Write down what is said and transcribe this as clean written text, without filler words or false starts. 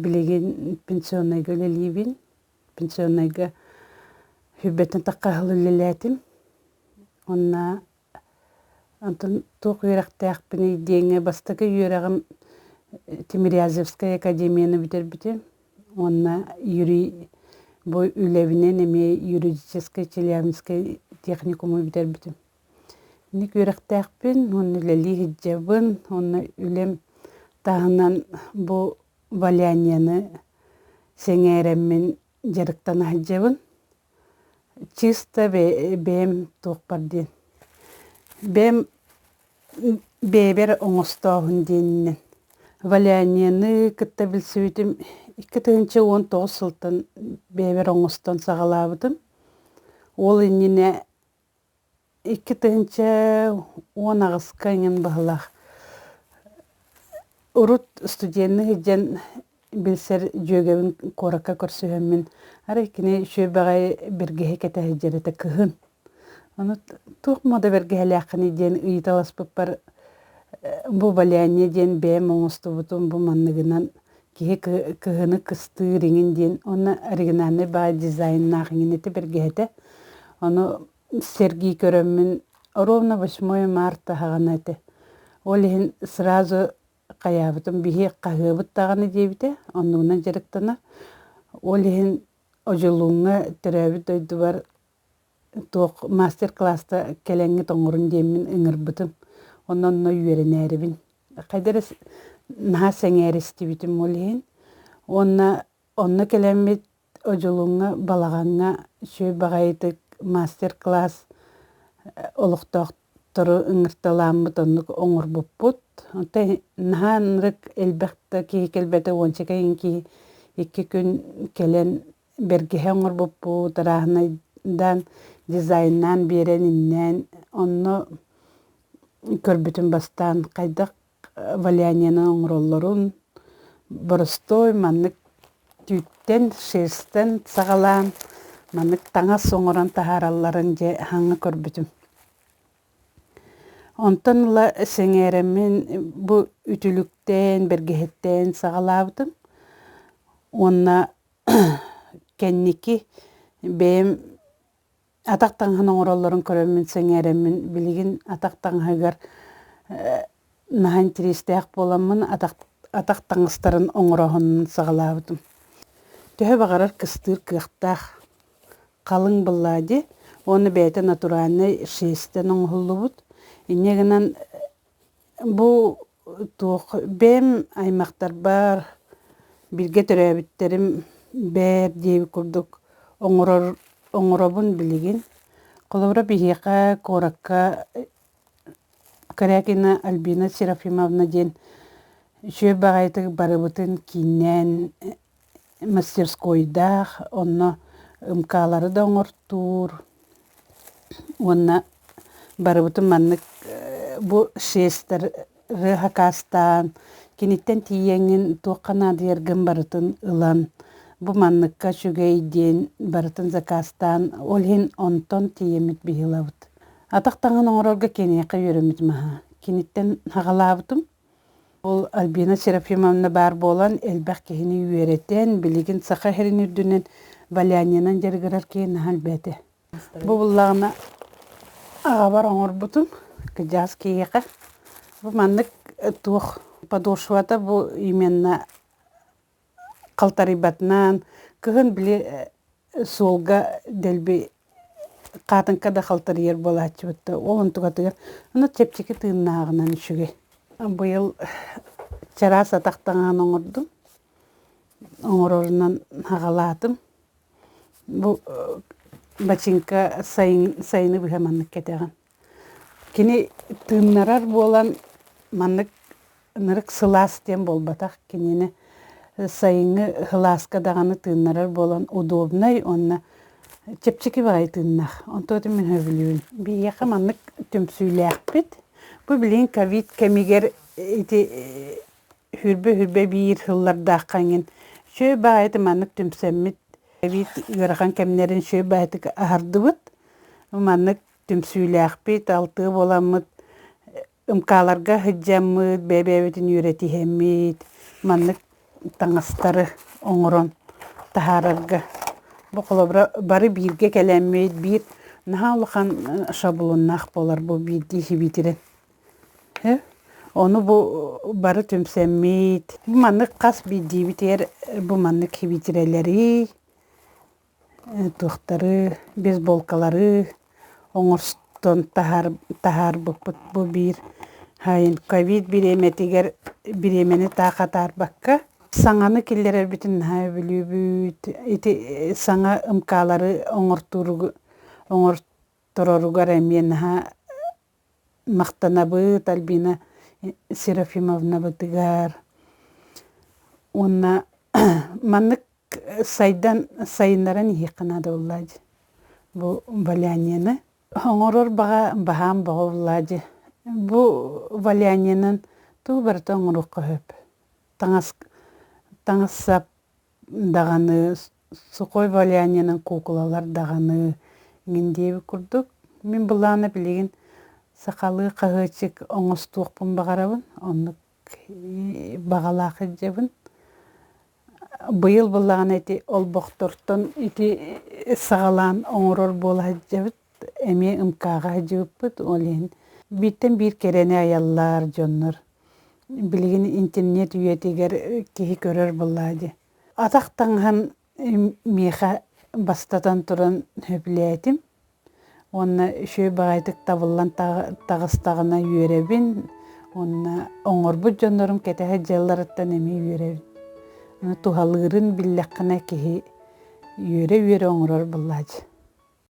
Билигин пенсионнайга үлэлиибин. Пенсионнайга сүүрбэттэн тахха сыл үлэлээтим. Уонна онтон туох үөрэхтээхпиний диэҥҥэ бастакы үөрэҕим Тимирязевскай академияны бүтэрбитим. Уонна юри бу үлэбинэн эмиэ юридическай Челябинскай техникуму бүтэрбитим. Инник үөрэхтээхпин уонна үлэлии сылдьабын уонна үлэм таһынан бу валяниены сэҥээрэммин дьарыктана сылдьабын. Чисто бэйэм туохпар диэн бэйэм бэйэбэр оҥостооһун диэнинэн. Валяниены кытта билсибитим 2019 сылтан бэйэбэр оҥостон саҕалаабытым. Ол иннинэ 2018-ка эҥин быһыылаах урут студенныы сылдьан билсэр дьүөгэбин куоракка көрсүһэммин, арай кини үчүгэй баҕайы бэргэһэ кэтэ сылдьар этэ кыһын. Ону туох муода бэргэһэлээххиний диэн ыйыталаспыппар бу валяние диэн бэйэм оҥостубутум бу манныгынан киһи кыһыны кыстыыр иҥин диэн уонна оригинальнай баҕайы дизайннаах иҥин этэ бэргэһэтэ. Ону сэргии көрөммүн ровно 8 марта саҕана этэ. Ол иһин сразу хайаабытым биһи хаһыабыт даҕаны диэбитэ, оннугунан дьарыктанар. Ол иһин Одьулууҥҥа төрөөбүт дойдубар туох мастер-класста кэлэҥҥит оҥорун диэммин ыҥырбытым. Онно онно үөрэнээрибин. Хайда эрэ наһаа сэҥээрэ истибитим ол иһин. Уонна онно кэлэммит Одьулууҥҥа балаҕаҥҥа үчүгэй баҕайытык мастер-класс олохтоохтору ыҥырталааммыт оннук оҥорбуппут. Онтон наһаа ынырык элбэх да киһи кэлбэтэ, уонча кэриҥ киһи икки күн кэлэн бэргэһэ оҥорбуппут, арааһынайдаан дизайннаан биэрэн иннээн онно көрбүтүм бастаан хайдах валяниены оҥороллорун боростуой маннык түүттэн, шерстэн саҕалаан маннык таҥас оҥорон таһааралларын дьэ хаҥа көрбүтүм. Онтон ыла сэҥээрэммин бу үтүлүктээн, бэргэһэттээн саҕалаабытым уонна кэнники бэйэм атах таҥаһын оҥороллорун көрөммүн сэҥээрэммин билигин атах таҥаһыгар наһаа интэриэстээх буоламмын атах атах таҥастарын оҥороһунун саҕалаабытым. Төһө баҕарар кыстыыр кыахтаах халыҥ быллади уонна бэйэтэ натуральнай шерстэн оҥоһуллубут. Инньэ гынан Бу туох бэйэм аймахтарбар, бииргэ төрөөбүттэрим бээр диэбит курдук оҥорор оҥоробун билигин. Холобура, биһиэхэ куоракка Корякина Альбина Серафимовна диэн үчүгэй баҕайытык барыбытын кииннээн мастерскойдаах, онно МК-лары да оҥортуур уонна барыбытын маннык бу шестеры хакаастаан киниттэн тиийэҥҥин туохха наадыйаргын барытын ылан бу манныкка үчүгэй диэн барытын заказтаан ол иһин онтон тиийэммит биһилабыт. Атах таҥаһын оҥорорго киниэхэ үөрэммитим аһа. Киниттэн хаҕалаабытым. Ол Альбина Серафимовна баар буолан, элбэх киһини үөрэтэн, билигин Саха сирин үрдүнэн валяниенан дьарыгырар киһи наһаа элбээтэ. Бу буллаҕына аҕабар оҥорбутум, кыдьаас киһиэхэ. Бу маннык туох подошвата бу именно халтарыйбатынан, кыһын били суолга дэлби хаатыҥка да халтарыйар буолааччыбыт да ол онтукатыгар ону чэпчэки тыыннааҕынан үчүгэй. Быйыл чараас атах таҥаһын оҥордум. Оҥорорунан аҕалаатым. Бу бачыыҥка сайын сайыны быһа маннык кэтэҕин. Кини тыыннарар буолан маннык ынырык сылаас диэн буолбатах кинини сайыҥҥы сылааска даҕаны тыыннарар буолан удобнай уонна чэпчэки баҕайы тыыннаах. Онтуотун мин сөбүлүүбүн. Биһиэхэ маннык түмсүүлээхпит. Бу билигин ковид кэмигэр ити хүрбэ-хүрбэ биир сыллардаахха эҥин үчүгэй баҕайытык маннык түмсэммит ковид ыарахан кэмнэрин үчүгэй баҕайытык аһардыбыт. Маннык түмсүүлээхпит, алтыа буоламмыт МК-ларга сылдьаммыт, бэйэ-бэйэбитин үөрэтиһэммит, маннык. таҥастары оҥорон таһаарарга. Бу холобура бары бииргэ кэлэммит биир наһаа улахан шаблоннаах буолар бу биирдии сибиитирэн. Ону бу бары түмсэммит, бу маннык хас биирдиибитигэр бу маннык сибиитирэлэри туохтары, бейсболкалары оҥостон таһаарбыппыт бу биир ковид бириэмэтигэр бириэмэни таах атаарбакка саҥаны киллэрэрбитин наһаа сөбүлүүбүт. Ити саҥа МК-лары оҥортороругар эмиэ наһаа махтанабыт Альбина Серафимовнабытыгар. Уонна маннык сайдан сайыннаран иһиэххэ наада буоллаа дии бу валяниены. Оҥорор баҕа баһаам бөҕө буоллаа дии. Бу валяниенан тугу барыта оҥоруохха сөп. Таҥас таҥас-сап даҕаны, сухой валяниенан куукулалар даҕаны эҥин диэбит курдук. Мин былаана билигин сахалыы хаһыаччык оҥостуохпун баҕарабын. Оннук баҕалаах сылдьабын. Быйыл буоллаҕына ити олбохтортон ити саҕалаан оҥорор буола сылдьабыт, эмиэ МК-ҕа сылдьыбыппыт, ол иһин бииртэн биир кэрэни айаллар дьоннор. Билигин интернет үйэтигэр киһи көрөр буоллаҕа дии. Атах таҥаһын миэхэ бастатан туран сөбүлээтим. Уонна үчүгэй баҕайытык табыллан таҕыстаҕына үөрэбин уонна оҥорбут дьоннорум кэтэһэ дьыалларыттан эмиэ үөрэбин. Аны туһалыырын биллэххинэ киһи үөрэ-үөрэ оҥорор буоллааччы.